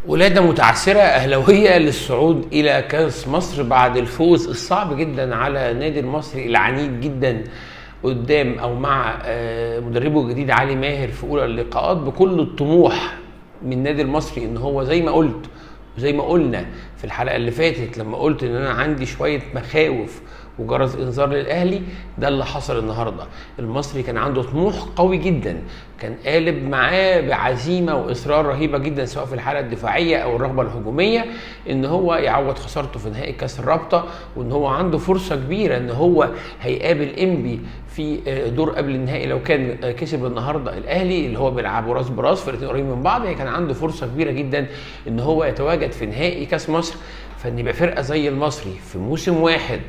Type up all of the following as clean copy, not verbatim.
ولادة متعثرة أهلاوية للصعود إلى كأس مصر بعد الفوز الصعب جدا على النادي المصري العنيد جدا قدام أو مع مدربه الجديد علي ماهر في أولى اللقاءات، بكل الطموح من النادي المصري إن هو زي ما قلت وزي ما قلنا في الحلقة اللي فاتت لما قلت إن أنا عندي شوية مخاوف وجرس انذار للاهلي، ده اللي حصل النهارده. المصري كان عنده طموح قوي جدا، كان قالب معاه بعزيمة واصرار رهيبة جدا سواء في الحالة الدفاعية او الرغبة الهجومية ان هو يعوض خسارته في نهائي كاس الرابطة، وان هو عنده فرصة كبيرة ان هو هيقابل انبي في دور قبل النهائي لو كان كسب النهارده الاهلي اللي هو بيلعبوا راس براس، فرقتين قريبين من بعض، كان عنده فرصة كبيرة جدا ان هو يتواجد في نهائي كاس مصر. فان يبقى فرقه زي المصري في موسم واحد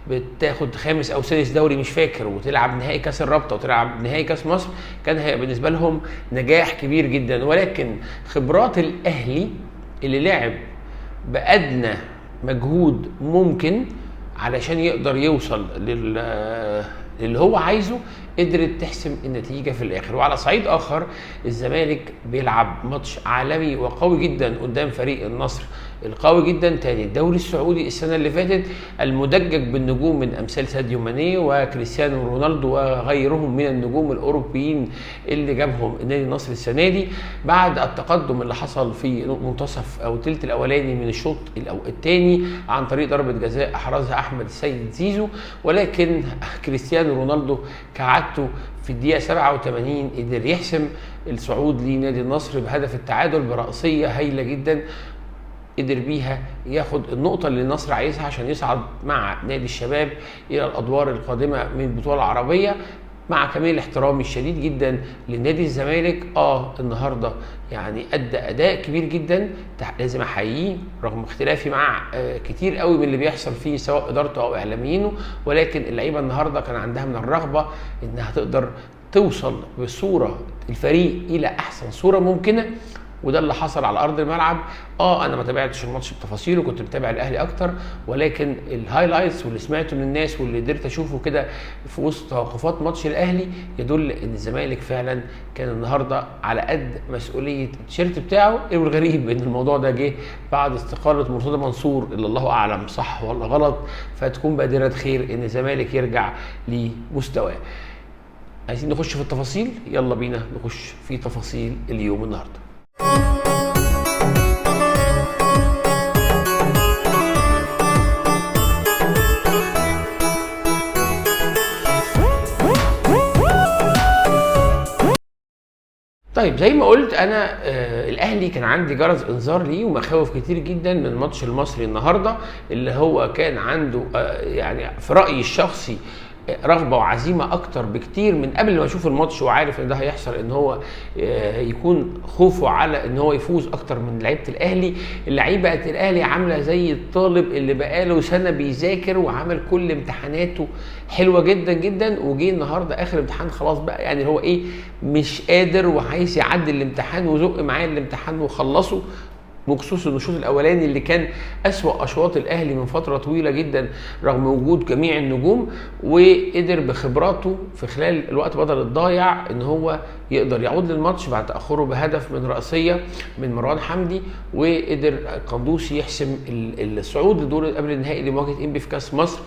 بتاخد خامس او سادس دوري مش فاكر، وتلعب نهائي كاس الرابطة وتلعب نهائي كاس مصر، كان هيبقى بالنسبة لهم نجاح كبير جدا. ولكن خبرات الاهلي اللي لعب بادنى مجهود ممكن علشان يقدر يوصل للي هو عايزه، قدرت تحسم النتيجة في الاخر. وعلى صعيد اخر الزمالك بيلعب ماتش عالمي وقوي جدا قدام فريق النصر القوي جدا، تاني الدوري السعودي السنة اللي فاتت المدجج بالنجوم من امثال ساديو ماني وكريستيانو رونالدو وغيرهم من النجوم الاوروبيين اللي جابهم النادي النصر السنة دي، بعد التقدم اللي حصل في منتصف او الثلث الاولاني من الشوط الثاني عن طريق ضربه جزاء احرزها احمد السيد زيزو، ولكن كريستيانو رونالدو كعادته في الدقيقة 87 قدر يحسم الصعود لنادي النصر بهدف التعادل برأسيه هايلة جدا قدر بيها ياخد النقطة اللي النصر عايزها عشان يصعد مع نادي الشباب إلى الأدوار القادمة من البطولة العربية. مع كمال احترامي الشديد جدا لنادي الزمالك، النهارده يعني أدى أداء كبير جدا لازم أحييه رغم اختلافي مع كتير قوي من اللي بيحصل فيه سواء إدارته أو إعلاميينه، ولكن اللعيبة النهارده كان عندها من الرغبة إنها تقدر توصل بصورة الفريق إلى أحسن صورة ممكنة، وده اللي حصل على ارض الملعب. انا ما تابعتش الماتش بتفاصيله، كنت متابع الاهلي اكتر، ولكن ال highlights واللي سمعته من الناس واللي قدرت اشوفه كده في وسط توقفات ماتش الاهلي يدل ان الزمالك فعلا كان النهارده على قد مسؤولية التيشيرت بتاعه. والغريب ان الموضوع ده جه بعد استقالة مرتضى منصور اللي الله اعلم صح ولا غلط، فتكون بادره خير ان الزمالك يرجع لمستواه. عايزين نخش في التفاصيل، يلا بينا نخش في تفاصيل اليوم النهارده. طيب زي ما قلت انا الاهلي كان عندي جرس انذار ليه ومخاوف كتير جدا من ماتش المصري النهارده، اللي هو كان عنده يعني في رايي الشخصي رغبة وعزيمة اكتر بكتير من قبل ما اشوف الماتش، وعارف ان ده هيحصل، ان هو يكون خوفه على ان هو يفوز اكتر من لعيبة الاهلي. اللعيبة الاهلي عامله زي الطالب اللي بقاله سنة بيذاكر وعمل كل امتحاناته حلوة جدا جدا، وجي النهارده اخر امتحان خلاص بقى يعني هو ايه مش قادر وعايز يعدي الامتحان وزق معاه الامتحان وخلصه، بخصوص الشوط الاولاني اللي كان اسوأ اشواط الاهلي من فترة طويلة جدا رغم وجود جميع النجوم، وقدر بخبراته في خلال الوقت بدل الضايع ان هو يقدر يعود للماتش بعد تاخره بهدف من راسية من مروان حمدي، وقدر قندوسي يحسم الصعود لدور قبل النهائي لمواجهة انبي في كاس مصر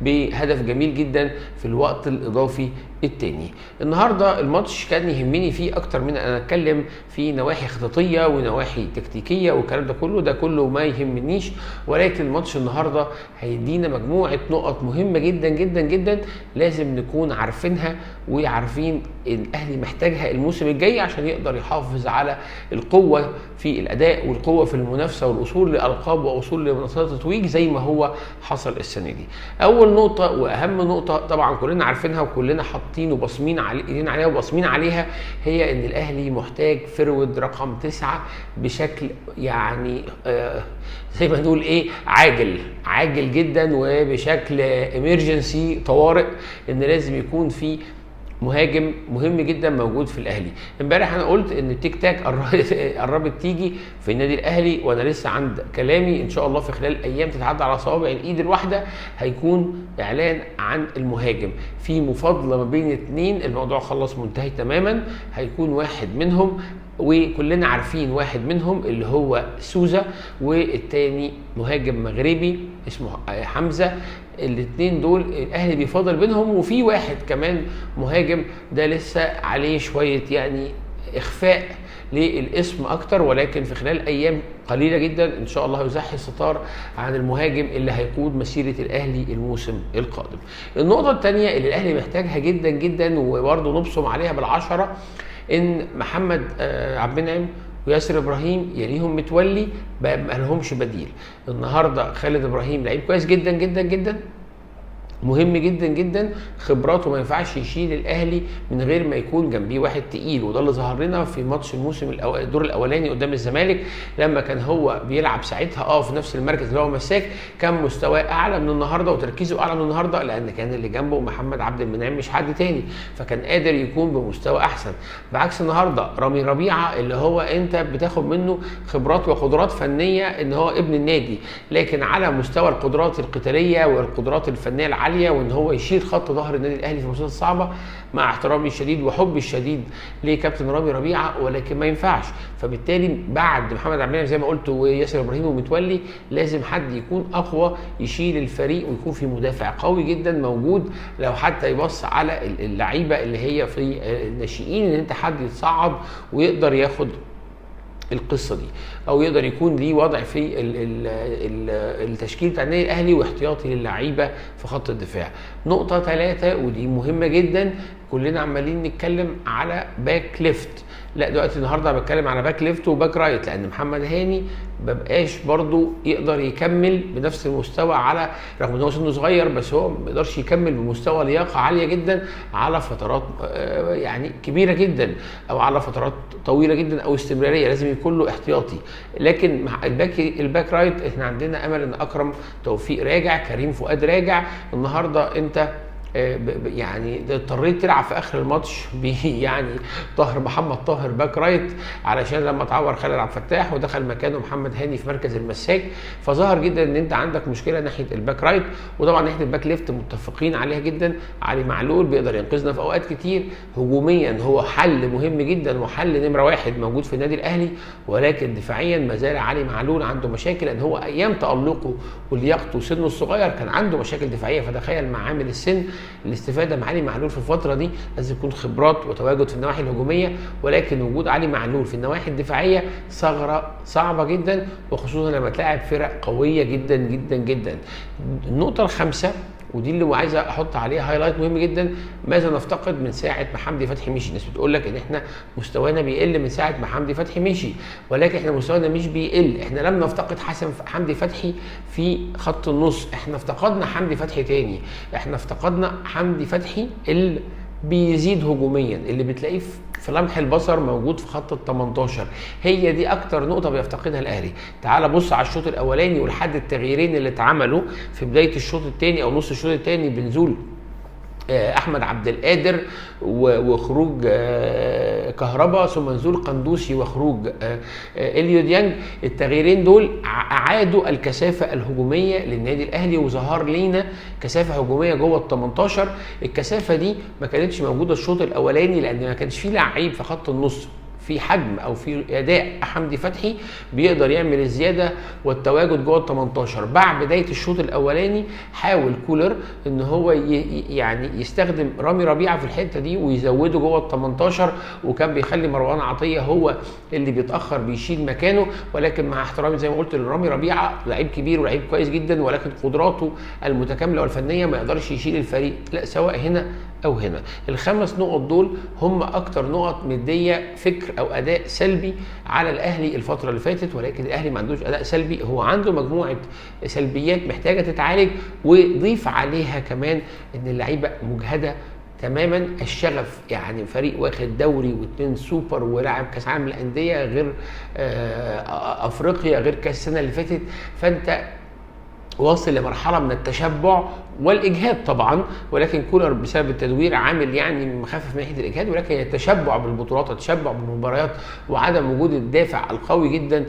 بهدف جميل جدا في الوقت الاضافي الثاني. النهارده الماتش كان يهمني فيه اكتر من ان اتكلم في نواحي خططيه ونواحي تكتيكية والكلام ده كله، ده كله ما يهمنيش، ولكن الماتش النهارده هيدينا مجموعة نقط مهمة جدا جدا جدا لازم نكون عارفينها وعارفين الاهلي محتاجها الموسم الجاي عشان يقدر يحافظ على القوة في الاداء والقوه في المنافسة والوصول لالقاب ووصول لمنصات التتويج زي ما هو حصل السنة دي. اول نقطة واهم نقطة طبعا كلنا عارفينها وكلنا حاطين وباصمين ايدينا عليها وباصمين عليها، هي ان الاهلي محتاج forward رقم 9 بشكل يعني زي ما نقول ايه عاجل عاجل جدا وبشكل emergency طوارئ، ان لازم يكون في مهاجم مهم جدا موجود في الاهلي. امبارح انا قلت ان التيك تاك قربت تيجي في النادي الاهلي، وانا لسه عند كلامي، ان شاء الله في خلال ايام تتعدى على صوابع الايد الواحدة هيكون اعلان عن المهاجم. في مفاضله ما بين اتنين، الموضوع خلص منتهي تماما، هيكون واحد منهم. وكلنا عارفين واحد منهم اللي هو سوزا، والتاني مهاجم مغربي اسمه حمزة. الاثنين دول الاهلي بيفاضل بينهم، وفي واحد كمان مهاجم ده لسه عليه شوية يعني اخفاء للاسم اكتر، ولكن في خلال ايام قليله جدا ان شاء الله يزحي الستار عن المهاجم اللي هيقود مسيره الاهلي الموسم القادم. النقطة الثانية اللي الاهلي محتاجها جدا جدا وبرضه نبصم عليها بالعشرة، ان محمد عبد المنعم وياسر ابراهيم يليهم متولي ما لهمش بديل. النهارده خالد ابراهيم لعيب كويس جدا جدا جدا، مهم جدا جدا، خبراته ما ينفعش يشيل الاهلي من غير ما يكون جنبيه واحد تقيل، وده اللي ظهر لنا في ماتش الموسم الدور الاولاني قدام الزمالك لما كان هو بيلعب ساعتها في نفس المركز اللي هو مساك، كان مستواه اعلى من النهارده وتركيزه اعلى من النهارده، لان كان اللي جنبه محمد عبد المنعم مش حد تاني، فكان قادر يكون بمستوى احسن. بعكس النهارده رامي ربيعة اللي هو انت بتاخد منه خبرات وقدرات فنية ان هو ابن النادي، لكن على مستوى القدرات القتالية والقدرات الفنية العالية وان هو يشيل خط ظهر النادي الاهلي في الماتشات الصعبة، مع احترامي الشديد وحبي الشديد لكابتن رامي ربيعة، ولكن ما ينفعش. فبالتالي بعد محمد عبد المنعم زي ما قلت وياسر ابراهيم ومتولي، لازم حد يكون اقوى يشيل الفريق ويكون في مدافع قوي جدا موجود، لو حتى يبص على اللعيبة اللي هي في الناشئين ان انت حد يتصعد ويقدر ياخد القصة دي، او يقدر يكون ليه وضع في التشكيل بتاع النادي الاهلي واحتياطي للعيبة في خط الدفاع. نقطة 3 ودي مهمة جدا، كلنا عمالين نتكلم على back left، لا دلوقتي النهارده بتكلم على back left و back right، لان محمد هاني مبقاش برضو يقدر يكمل بنفس المستوى، على رغم ان هو سنة صغير بس هو ما بيقدرش يكمل بمستوى لياقه عالية جدا على فترات يعني كبيرة جدا او على فترات طويلة جدا او استمرارية، لازم يكون له احتياطي. لكن مع ال back right احنا عندنا امل ان اكرم توفيق راجع، كريم فؤاد راجع. النهارده انت يعني اضطريت تلعب في اخر الماتش يعني طاهر محمد طاهر back right، علشان لما اتعور خالد عبد الفتاح ودخل مكانه محمد هاني في مركز المساك، فظهر جدا ان انت عندك مشكلة ناحية ال back right. وطبعا ناحية ال back left متفقين عليها جدا، علي معلول بيقدر ينقذنا في اوقات كتير، هجوميا هو حل مهم جدا وحل نمره 1 موجود في النادي الاهلي، ولكن دفاعيا ما زال علي معلول عنده مشاكل، لان هو ايام تالقه ولياقته وسنة الصغير كان عنده مشاكل دفاعية، فتخيل مع عامل السن الاستفادة مع علي معلول في الفترة دي لازم يكون خبرات وتواجد في النواحي الهجومية، ولكن وجود علي معلول في النواحي الدفاعية ثغره صعبة جدا، وخصوصا لما تلاعب فرق قوية جدا جدا جدا. النقطة الخامسة ودي اللي عايز احط عليها highlight مهم جدا، ماذا نفتقد من ساعة ما حمدي فتحي مشي؟ الناس بتقول لك ان احنا مستوانا بيقل من ساعة ما حمدي فتحي مشي، ولكن احنا مستوانا مش بيقل، احنا لم نفتقد حسن حمدي فتحي في خط النص، احنا افتقدنا حمدي فتحي تاني، احنا افتقدنا حمدي فتحي اللي بيزيد هجوميا، اللي بتلاقيه في لمح البصر موجود في خط ال 18. هي دي اكتر نقطة بيفتقدها الاهلي. تعال بص على الشوط الاولاني ولحد التغييرين اللي اتعملوا في بداية الشوط الثاني او نص الشوط الثاني بنزول احمد عبد القادر وخروج كهربا، ثم نزول قندوسي وخروج اليو ديانج. التغييرين دول اعادوا الكثافة الهجومية للنادي الاهلي، وظهر لينا كثافة هجومية جوه ال 18. الكثافة دي ما كانتش موجودة الشوط الاولاني لان ما كانش فيه لعيب في خط النص في حجم او في اداء حمدي فتحي بيقدر يعمل الزيادة والتواجد جوه ال 18. بعد بداية الشوط الاولاني حاول كولر ان هو يعني يستخدم رامي ربيعة في الحتة دي ويزوده جوه ال 18، وكان بيخلي مروان عطية هو اللي بيتاخر بيشيل مكانه. ولكن مع احترامي زي ما قلت لرامي ربيعة، لعيب كبير ولعيب كويس جدا، ولكن قدراته المتكاملة والفنية ما يقدرش يشيل الفريق لا سواء هنا او هنا. الخمس نقط دول هم اكتر نقط مديه فكر او اداء سلبي على الاهلي الفترة اللي فاتت، ولكن الاهلي ما عندوش اداء سلبي، هو عنده مجموعة سلبيات محتاجه تتعالج، وضيف عليها كمان ان اللعيبة مجهده تماما. الشغف، يعني فريق واخد دوري واثنين سوبر ولاعب كاس عالم للاندية غير افريقيا غير كاس السنة اللي فاتت، فانت واصل لمرحلة من التشبع والاجهاد طبعا. ولكن كولر بسبب التدوير عامل يعني مخفف من ناحية الاجهاد، ولكن التشبع بالبطولات والتشبع بالمباريات وعدم وجود الدافع القوي جدا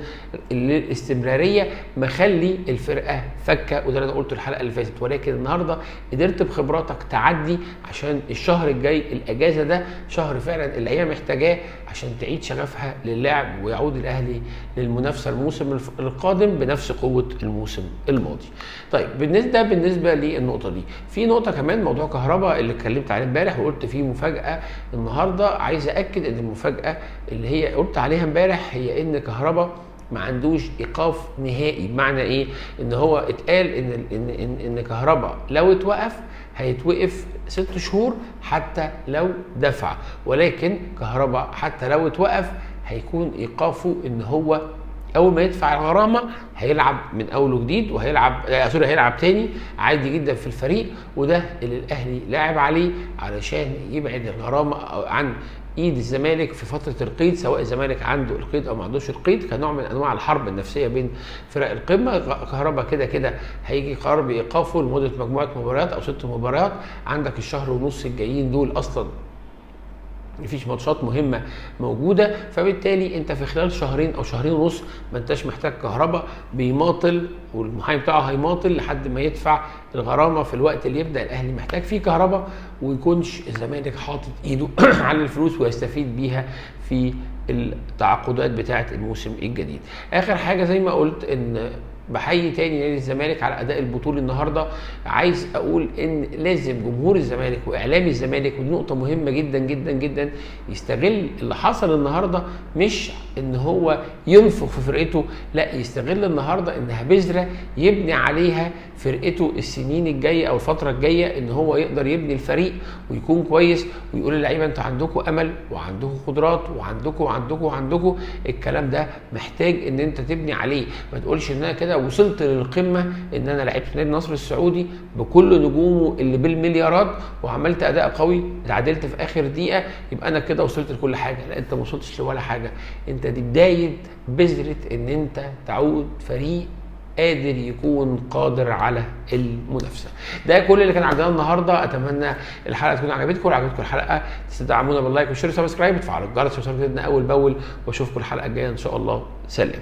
للاستمراريه مخلي الفرقة فكه، وده اللي انا قلته الحلقة اللي فاتت. ولكن النهارده قدرت بخبراتك تعدي، عشان الشهر الجاي الاجازة ده شهر فعلا اللعيبة محتاجاه عشان عشان تعيد شغفها للعب ويعود الاهلي للمنافسة الموسم القادم بنفس قوة الموسم الماضي. طيب بالنسبة للنقطة دي، في نقطة كمان موضوع كهربا اللي اتكلمت عليه امبارح وقلت فيه مفاجاة النهارده. عايز اكد ان المفاجاة اللي هي قلت عليها امبارح هي ان كهربا ما عندوش ايقاف نهائي. بمعنى ايه؟ ان هو اتقال ان ان ان, إن كهربا لو اتوقف هيتوقف 6 شهور حتى لو دفع، ولكن كهربا حتى لو اتوقف هيكون ايقافه ان هو اول ما يدفع الغرامة هيلعب من اول وجديد، وهيلعب sorry هيلعب تاني عادي جدا في الفريق. وده اللي الاهلي لاعب عليه علشان يبعد الغرامة عن ايد الزمالك في فترة القيد، سواء الزمالك عنده القيد او ما عندوش القيد، كنوع من انواع الحرب النفسية بين فرق القمه. كهربا كده كده هيجي قرار بايقافه لمدة مجموعة مباريات او 6 مباريات. عندك الشهر ونص الجايين دول اصلا مفيش ماتشات مهمة موجودة، فبالتالي انت في خلال شهرين او شهرين ونص ما انتش محتاج كهربا. بيماطل والمحامي بتاعه هيماطل لحد ما يدفع الغرامة في الوقت اللي يبدا الاهلي محتاج فيه كهربا، ويكونش الزمالك حاطط ايده على الفلوس ويستفيد بيها في التعاقدات بتاعه الموسم الجديد. اخر حاجة زي ما قلت ان بحيي تاني نادي الزمالك على اداء البطولي النهارده. عايز اقول ان لازم جمهور الزمالك واعلام الزمالك، ودي نقطة مهمة جدا جدا جدا، يستغل اللي حصل النهارده، مش ان هو ينفخ في فرقته، لا يستغل النهارده انها بذرة يبني عليها فرقته السنين الجاية او الفترة الجاية، ان هو يقدر يبني الفريق ويكون كويس ويقول للعيبة انتوا عندكم امل وعندكم قدرات وعندكم وعندكم وعندكم. الكلام ده محتاج ان انت تبني عليه، ما تقولش ان انا كده وصلت للقمه، ان انا لعبت نادي النصر السعودي بكل نجومه اللي بالمليارات وعملت اداء قوي، اتعادلت في اخر دقيقة، يبقى انا كده وصلت لكل حاجة. لا، انت ما وصلتش لولا حاجة، انت دي بداية بذرة ان انت تعود فريق قادر يكون قادر على المنافسة. ده كل اللي كان عندنا النهارده. اتمنى الحلقة تكون عجبتكم، لو عجبتكم الحلقة تدعمونا بال like وال share و subscribe وتفعلوا الجرس عشان توصلكم اول باول، واشوفكم الحلقة الجاية ان شاء الله. سلام.